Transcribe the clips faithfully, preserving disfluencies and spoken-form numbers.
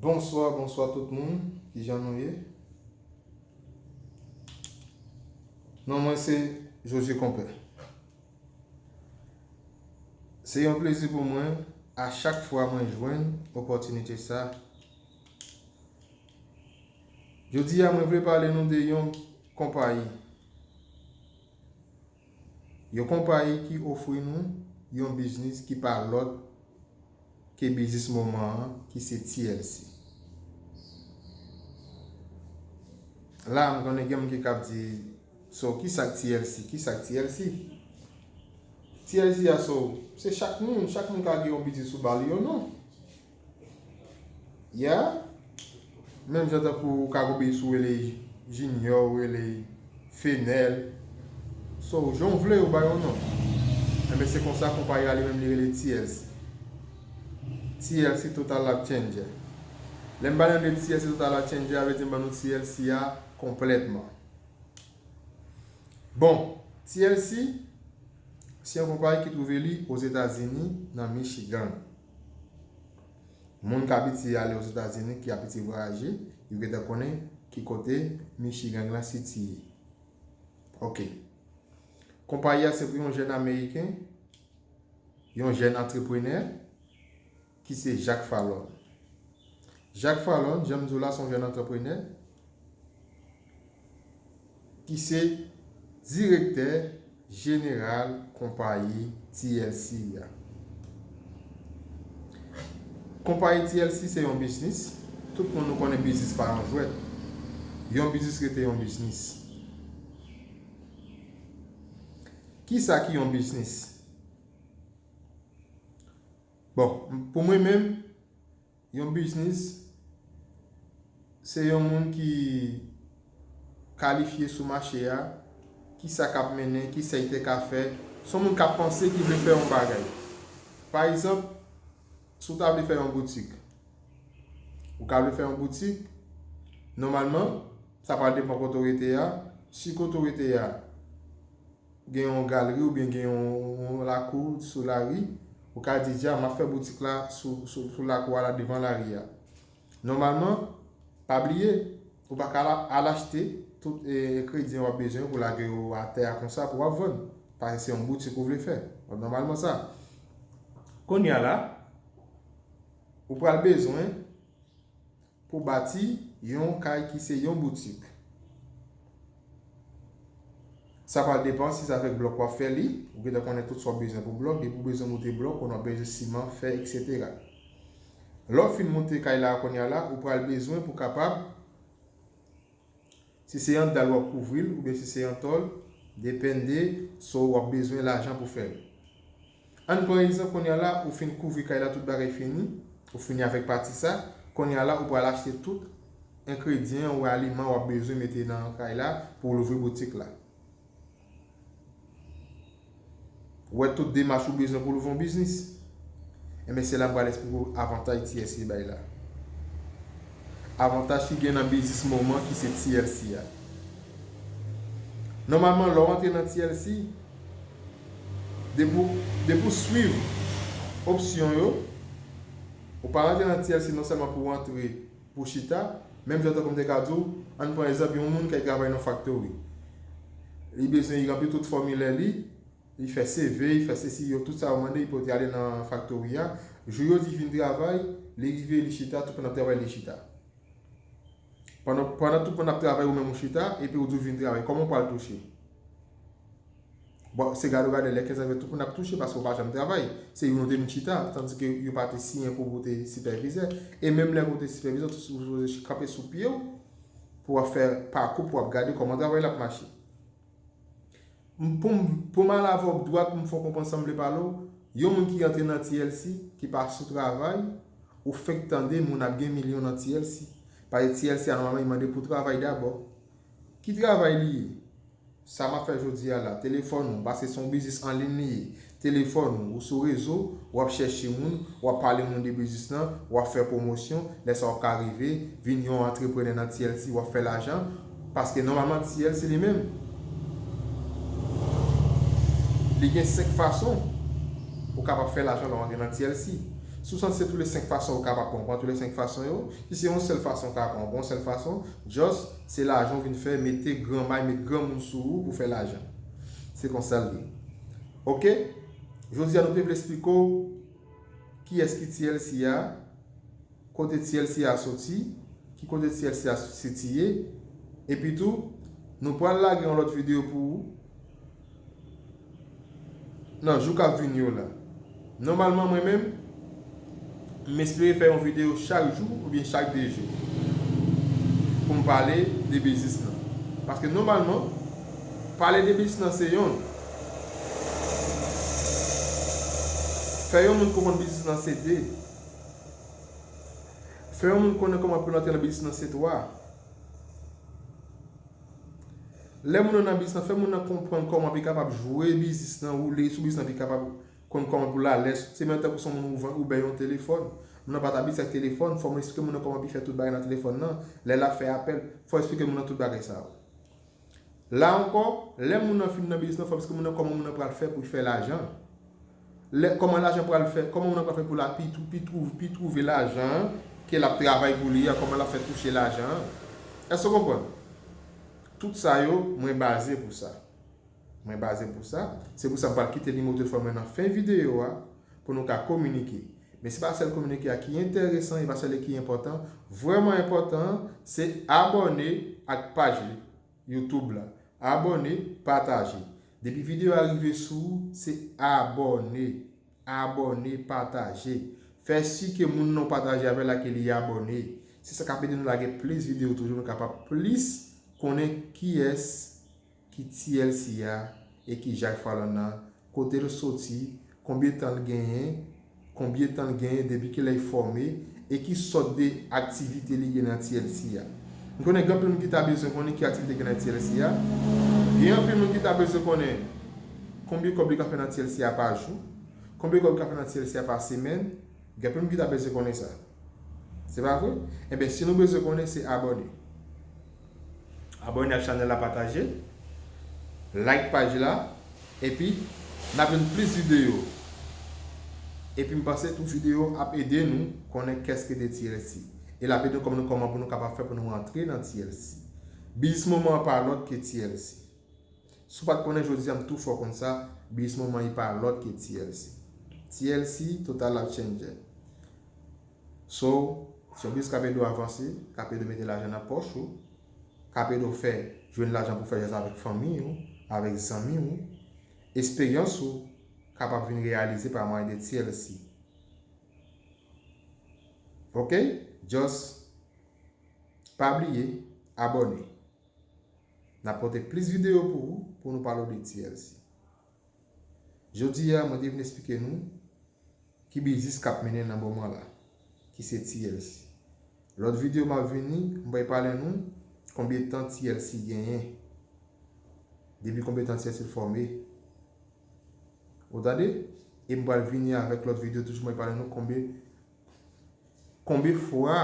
Bonswa, bonswa tout moun. Kijan nou ye? Non mwen se Josué Konpè. Se yon plezi pou mwen a chak fwa mwen jwenn opòtinite sa. Jodi a mwen vle pale nou de yon konpayi. Yon konpayi ki ofri nou yon biznis ki pa lòt ke biznis moman an ki se T L C. La m konnen gen moun ki kab di, so kisa k T L C? Kisa k T L C? T L C a so, se chak moun, chak moun ka gen yon biznis ou ba li yon non. Ya, menm jan tankou ou ka gen yon biznis ou rele Junior, ou rele Fenel. So, jan w vle ou ba yon non. Enben se konsa konpayi a li menm li rele T L C. T L C Total Life Changer. Lè m pale de T L C Total Life Changer, a vle di m ban nou T L C a konplètman. Bon, T L C se yon konpayi ki twouve li Ozetazini nan Michigan. Moun k abitye ale Ozetazini, ki abitye vwayaje, yo gentan konnen ki kote Michigan lan sitiye. Ok. Konpayi a se pou yon jèn ameriken, yon jèn antreprenè ki se Jacques Fallon. Jacques Fallon, jan m di w la, se yon jèn antreprenè ki se direktè jeneral konpayi T L C a. Konpayi T L C se yon biznis. Tout moun nou konnen biznis pa yon jwèt. Yon biznis rete yon biznis. Kisa ki yon biznis? Bon, pou mwen menm, yon biznis se yon moun ki kalifye sou mache a, kisa k ap mennen, kisa l te ka fè. Se yon moun k ap panse, ki vle fè yon bagay. Pa egzanp, si w ta vle fè yon boutik, ou ka vle fè yon boutik, nòmalman, sa pral depann kote w rete a. Si kote w rete a, gen yon galri oubyen gen yon, yon lakou sou lari, ou ka di, dja, m ap fè boutik la sou, sou, sou lakou a la, devan lari a. Nòmalman, pa bliye, ou pa ka al, al achte tout, e, engredyan w ap bezwen pou lage yo atè a konsa pou w ap vann. Paske se yon boutik ou vle fè. Bon, nòmalman sa. Kounye a la, ou pral bezwen pou bati yon kay ki se yon boutik. Sa pral depann si se avèk blòk w ap fè li, ou gentan konnen tout sa w bezwen pou blòk, depi w bezwen moute blòk, konnen w ap bezwen siman, fè, etsetera. Lè w fin moute kay la a kounye a la, ou pral bezwen pou kapab, si se yon dal w ap kouvri l, oubyen si se yon tòl, depende sa w ap bezwen lajan pou fè l. Ann pran egzanp, kounye a la, ou fin kouvri kay la, tout bagay fini, ou fini avèk pati sa, kounye a la, ou pral achte tout engredyan ou aliman w ap bezwen mete nan kay la pou w louvri boutik la. Ou wè tout demach ou bezwen pou w louvri yon biznis. Enben, se la m pral eksplike w avantaj T L C bay la. Avantaj ki gen nan biznis moman ki se T L C a. Nòmalman, lè w antre nan T L C, depi w, depi w swiv opsyon yo, ou pa rantre nan T L C non sèlman pou w antre, pou w chita, menm jan tankou m te ka di w, ann pran egzanp, yon moun k ap travay nan faktori. Li bezwen, li ranpli tout fòmilè li, li fè C V, li fè sesi, yo, tout sa yo mande, li pote ale nan faktori a. Jou yo di vin travay, li rive, li chita, tout moun ap travay, li chita. Pandan, pandan tout moun ap travay, ou menm ou chita, epi ou di w vin travay, kòman w pral touche? Bon, se gade w gade lè kenz an tout moun ap touche paske w pa janm travay. Se youn ou te vin chita, tandike yo pa te siyen pou w te sipèvizè. E menm lè ou te sipèvizè, ou te sipoze kanpe sou pye w pou w ap fè pakou, pou w ap gade kòman travay la ap mache. M, pou m, pou m al avè w dwat, pou m fè w konprann sa m vle pale w, yon moun ki rantre nan T L C, ki pa sou travay, ou fenk tande moun ap gen milyon nan T L C. Paske T L C a nòmalman li mande pou w travay dabò. Ki travay li ye? Sa m ap fè jodi a la, telefòn ou, paske se yon biznis an liy li ye. Telefòn ou, ou sou rezo, w ap chèche moun, w ap pale moun de biznis lan, w ap fè pwomosyon, lè sa w ap ka rive vin yon antreprenè nan T L C, w ap fè lajan, paske nòmalman T L C li menm, li gen senk fason ou kapab fè lajan lè w antre nan T L C. Si w santi se tou le senk fason ou kapab pran, pran tou le senk fason yo. Si se yon sèl fason ou ka pran, pran yon sèl fason. Just, se lajan w vin fè, mete gran may, met gran moun sou ou pou fè lajan. Se konsa l ye. Oke? Jodi a, nou te vle esplike w kiyès ki T L C a, kote T L C a soti, ki kote T L C a sitiye, epi tou, nou pral lage yon lòt videyo pou ou nan jou k ap vini yo la. Nòmalman, mwen menm, m espere fè yon videyo chak jou oubyen chak de jou pou m pale de biznis lan. Paske nòmalman, pale de biznis lan se yonn. Fè yon moun konprann biznis lan se de. Fè yon moun konnen kòman pou l antre nan biznis lan se twa. Lè moun nan nan biznis lan, fè moun nan konprann kòman pou l kapab jwe biznis lan, woule sou biznis lan, pou l kapab konn kòman pou l alèz. Se menm tankou se yon moun ou vann, ou bay yon telefòn. Moun nan pa t abitye ak telefòn, fò moun eksplike moun nan kòman pou l fè tout bagay nan telefòn nan. Lè l ap fè apèl, fò eksplike moun nan tout bagay sa yo. La ankò, lè moun nan fin nan biznis lan, fò eksplike moun nan kòman moun nan pral fè pou l fè lajan. Lè, kòman lajan pral fè, kòman moun nan pral fè pou l ap pi twou-, pi twouv-, pi twouve lajan an ke l ap travay pou li a, kòman l ap fè touche lajan an. Èske w konprann? Tout sa yo, mwen baze pou sa. Mwen baze pou sa. Se pou sa m pral kite nimewo telefòn mwen nan fen videyo a pou nou ka kominike. Men se pa sèl kominike a ki enteresan, e pa sèl li ki enpòtan. Vrèman enpòtan an, se abòne ak paj li, YouTube la. Abòne, pataje. Depi videyo a rive sou ou, se abòne. Abòne, pataje. Fè si ke moun nan w pataje avè l la ke li abòne. Se sa k ap ede nou lage plis videyo toujou, nou kapab plis konnen kiyès ki T L C a e ki Jack Falon nan, kote l soti, konbyen tan l genyen, konbyen tan l genyen depi kilè l fòme, e ki sòt de aktivite li gen nan T L C a. M konnen gen anpil moun ki ta bezwen konnen ki aktivite gen nan T L C a. Gen anpil moun ki ta bezwen konnen konbyen kòb li ka fè nan T L C a pa jou, konbyen kòb li ka fè nan T L C a pa semèn. Gen anpil moun ki ta bezwen konnen sa. Se pa vre? Enben, si nou bezwen konnen, se abòne. Abòne ak chanèl la, pataje, like paj la, epi n ap jwenn plis videyo. Epi m panse tou videyo ap ede nou konnen kès ki de T L C. E l ap ede nou kòman, kòman pou nou kapab fè pou nou antre nan T L C. Biznis moman an pa lòt ke T L C. Si w pa t konnen, jodi a m tou fè w konn sa, biznis moman an pa lòt ke T L C. T L C, Total Life Changer. So, se yon biznis k ap ede w avanse, k ap ede w mete lajan nan pòch ou, k ap ede w fè, jwenn lajan pou fè jazz avèk fanmi w, avèk zanmi w. Esperyans ou kapab vin reyalize pa mwayen de T L C. Oke? Just pa bliye abòne. N ap pote plis videyo pou ou, pou nou pale w de T L C. Jodi a, mwen te vin eksplike nou ki biznis k ap mennen nan moman la, ki se T L C. Lòt videyo m ap vini, m pral pale nou konbyen tan T L C genyen. Depi konbyen tan T L C fòme. Ou tande? E m pral vini avèk lòt videyo toujou, m pral pale nou konbyen Konbyen fwa?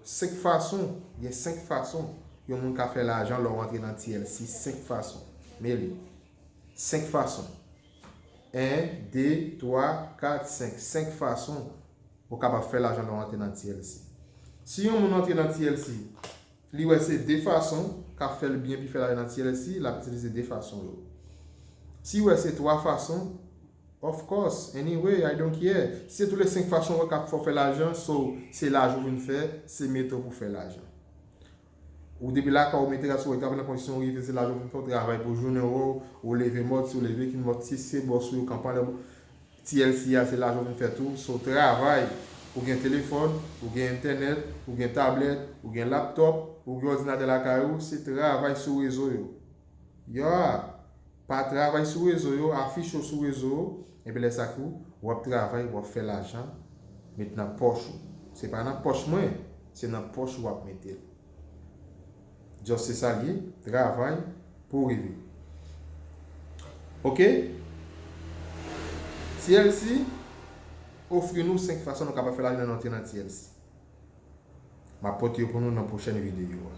Senk fason. Gen senk fason yon moun ka fè lajan lè w antre nan T L C. Senk fason. Men li. Senk fason. En, de, twa, kat, senk. Senk fason ou kapab fè lajan lè w antre nan T L C. Si yon moun antre nan T L C, li wè se de fason k ap fè l byen pou l fè lajan nan T L C, l ap itilize de fason yo. Si l wè se twa fason, of course, anyway, I don't care. Si se tou le senk fason w wè k ap fè w fè lajan, so, se lajan w vin fè, se mete w pou fè lajan. Ou depi lakay ou mete rad sou ou, ou travay nan kondisyon ou rive, se lajan w vin fè, ou travay pou jounen w, ou leve mòd, si w leve ki mòd, si se bòs ou yo k ap pale, T L C a, se lajan w vin fè tou. So, travay, ou gen telefòn, ou gen entènèt, ou gen tablèt, ou gen laptòp, ou gen òdinatè lakay ou, se travay sou rezo yo. Yo, pa travay sou rezo yo, afich yo sou rezo yo, epi lè sa kou, w ap travay, w ap fè lajan, met nan pòch ou. Se pa nan pòch mwen, se nan pòch ou w ap mete l. Just se sa l ye, travay pou w rive. Oke? T L C ofri nou senk fason nou kapab fè lajan lè nou antre nan T L C. M ap pote yo pou nou nan pwochèn videyo a.